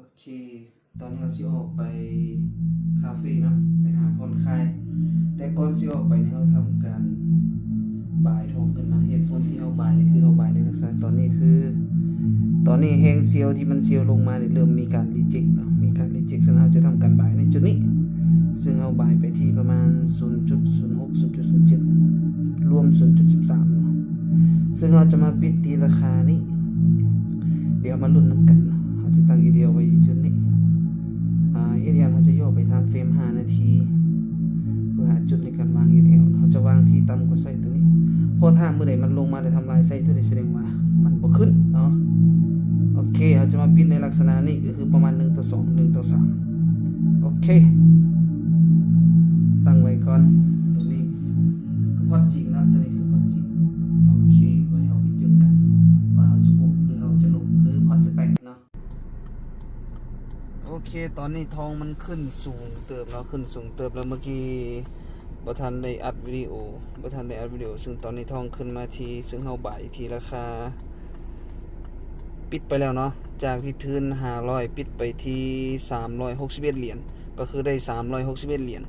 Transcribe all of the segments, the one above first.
ໂອເຄ ຕອນນີ້ເຮົາຊິອອກໄປຄາເຟເນາະ ໄປຫາຜ່ອນຄາຍ. ແຕ່ກ່ອນຊິອອກໄປນີ້ ເຮົາທຳການບາຍທອງຂຶ້ນມາ. ເຫດຜົນທີ່ເຮົາບາຍນີ້ ຄືເຮົາບາຍໃນລັກສະນະຕອນນີ້ ຄືຕອນນີ້ແຮງເຊວທີ່ມັນເຊວລົງມານີ້ ເລີ່ມມີການຣີເຈັກເນາະ ມີການຣີເຈັກ. ເຊິ່ງເຮົາຈະທຳການບາຍໃນຈຸດນີ້ ເຊິ່ງເຮົາບາຍໄປທີ່ປະມານສູນຈຸດສູນຫົກ ສູນຈຸດສູນເຈັດ ລວມສູນຈຸດສິບສາມເນາະ. ເຊິ່ງເຮົາຈະມາປິດທີ່ລາຄານີ້ ດຽວມາລຸ້ນນຳກັນເນາະ. ເຮົາຈະຕັ້ງ EDL ໄວ້ຢູ່ຈຸດນີ້ ອາ EDL ເຮົາຈະຫຍໍ້ໄປ time frame ຫ້ານາທີ ເພື່ອຫາຈຸດໃນການວາງ EDL. ເຮົາຈະວາງທີ່ຕ່ຳກວ່າໄຊໂຕນີ້ ເພາະຖ້າມື້ໃດມັນລົງມາ ແລະ ທຳລາຍໄຊໂຕນີ້ ສະແດງວ່າມັນບໍ່ຂຶ້ນເນາະ. ໂອເຄ ເຮົາຈະມາປິດໃນລັກສະນະນີ້ ກໍຄືປະມານໜຶ່ງຕໍ່ສອງ ໜຶ່ງຕໍ່ສາມ. ໂອເຄ ຕັ້ງໄວ້ກ່ອນ. ໂຕນີ້ຄືພອດຈິງເນາະ ໂຕນີ້ຄືພອດຈິງ. ໂອເຄ ໄວ້ເຮົາໄປເຈີກັນວ່າເຮົາຈະບຸກ ຫຼື ເຮົາຈະລົງ ຫຼື ພອດຈະແຕກເນາະ. ໂອເຄ ຕອນນີ້ທອງມັນຂຶ້ນສູງເຕີບເນາະ ຂຶ້ນສູງເຕີບແລ້ວ. ເມື່ອກີ້ບໍ່ທັນໄດ້ອັດວິດີໂອ ບໍ່ທັນໄດ້ອັດວິດີໂອ ເຊິ່ງຕອນນີ້ທອງຂຶ້ນມາທີ່ ເຊິ່ງເຮົາບາຍທີ່ລາຄາ ປິດໄປແລ້ວເນາະ ຈາກທີ່ທຶນຫ້າຮ້ອຍ ປິດໄປທີ່ສາມຮ້ອຍຫົກສິບເອັດຫຼຽນ ກໍຄືໄດ້ສາມຮ້ອຍຫົກສິບເອັດຫຼຽນ.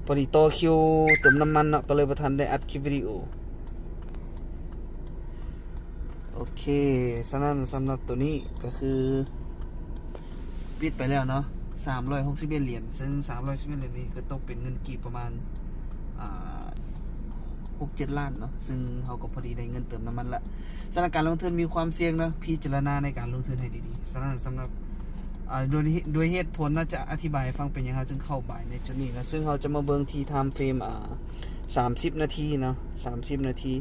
ພໍດີຕໍ່ຄິວເຕີມນ້ຳມັນເນາະ ກໍເລີຍບໍ່ທັນໄດ້ອັດຄລິບວິດີໂອ. ໂອເຄ ສະນັ້ນສຳລັບໂຕນີ້ກໍຄືປິດໄປແລ້ວເນາະ ສາມຮ້ອຍຫົກສິບເອັດຫຼຽນ ເຊິ່ງສາມຮ້ອຍຫົກສິບເອັດຫຼຽນນີ້ກໍຕົກເປັນເງິນກີບປະມານ ອ່າ ຫົກເຈັດລ້ານເນາະ ເຊິ່ງເຮົາກໍພໍດີໄດ້ເງິນເຕີມນ້ຳມັນລະ. ສະນັ້ນການລົງທຶນມີຄວາມສ່ຽງເນາະ ພິຈາລະນາໃນການລົງທຶນໃຫ້ດີໆ. ສະນັ້ນສຳລັບ ອ່າ ໂດຍ ໂດຍເຫດຜົນເນາະ ຈະອະທິບາຍໃຫ້ຟັງເປັນຫຍັງເຮົາຈຶ່ງເຂົ້າບາຍໃນຈຸດນີ້ເນາະ. ເຊິ່ງເຮົາຈະມາເບິ່ງທີ່ time frame ອ່າ ສາມສິບນາທີເນາະ ສາມສິບນາທີ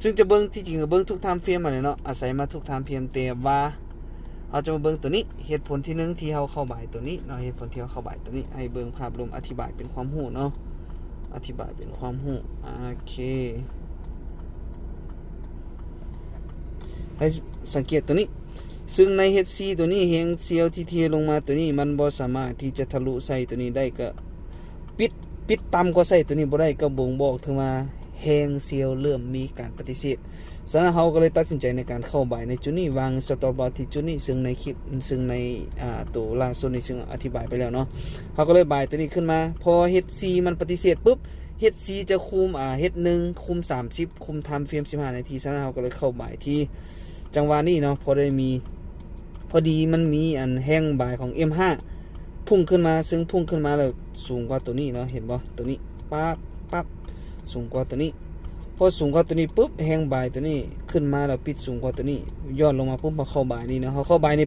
ເຊິ່ງຈະເບິ່ງ ທີ່ຈິງກໍເບິ່ງທຸກ time frame ຫັ້ນແຫຼະເນາະ ອາໄສມາທຸກ time frame ແຕ່ວ່າ ເຮົາຈະມາເບິ່ງໂຕນີ້ ເຫດຜົນທີໜຶ່ງທີ່ເຮົາເຂົ້າບາຍໂຕນີ້ເນາະ ເຫດຜົນທີ່ເຮົາເຂົ້າບາຍໂຕນີ້ ໃຫ້ເບິ່ງພາບລວມ ອະທິບາຍເປັນຄວາມຮູ້ເນາະ ອະທິບາຍເປັນຄວາມຮູ້. ໂອເຄ ໃຫ້ສັງເກດໂຕນີ້ ເຊິ່ງໃນ ເອັດຊີ ໂຕນີ້ ແຮງເຊວທີ່ເທລົງມາໂຕນີ້ ມັນບໍ່ສາມາດທີ່ຈະທະລຸໃສ່ໂຕນີ້ໄດ້ ກໍປິດ ປິດຕ່ຳກວ່າໃສ່ໂຕນີ້ບໍ່ໄດ້ ກໍບົ່ງບອກເຖິງວ່າແຮງເຊວເລີ່ມມີການປະຕິເສດ. ສະນັ້ນເຮົາກໍເລີຍຕັດສິນໃຈໃນການເຂົ້າບາຍໃນຈຸດນີ້ ວາງ stop loss ທີ່ຈຸດນີ້ ເຊິ່ງໃນຄລິບ ເຊິ່ງໃນ ອ່າ ໂຕລ່າສຸດນີ້ ເຊິ່ງອະທິບາຍໄປແລ້ວເນາະ ເຮົາກໍເລີຍບາຍໂຕນີ້ຂຶ້ນມາ. ພໍ ເອັດຊີ ມັນປະຕິເສດປຶບ ເອັດຊີ ຈະຄຸມ ອ່າ ເອັດໜຶ່ງ ຄຸມສາມສິບ ຄຸມ time frame ສິບຫ້ານາທີ. ສະນັ້ນເຮົາກໍເລີຍເຂົ້າບາຍທີ່ ຈັງຫວະນີ້ເນາະ ພໍໄດ້ມີ ພໍດີມັນມີອັນແຮງບາຍຂອງ ເອັມຫ້າ ພຸ່ງຂຶ້ນມາ ເຊິ່ງພຸ່ງຂຶ້ນມາແລ້ວສູງກວ່າໂຕນີ້ເນາະ ເຫັນບໍ່ ໂຕນີ້ ປັບ ປັບ ສູງກວ່າໂຕນີ້. ພໍສູງກວ່າໂຕນີ້ປຶບ ແຮງບາຍໂຕນີ້ຂຶ້ນມາແລ້ວປິດສູງກວ່າໂຕນີ້ ຍ້ອນລົງມາປຸບ ເຮົາເຂົ້າບາຍນີ້ເນາະ ເຮົາເຂົ້າບາຍໃນ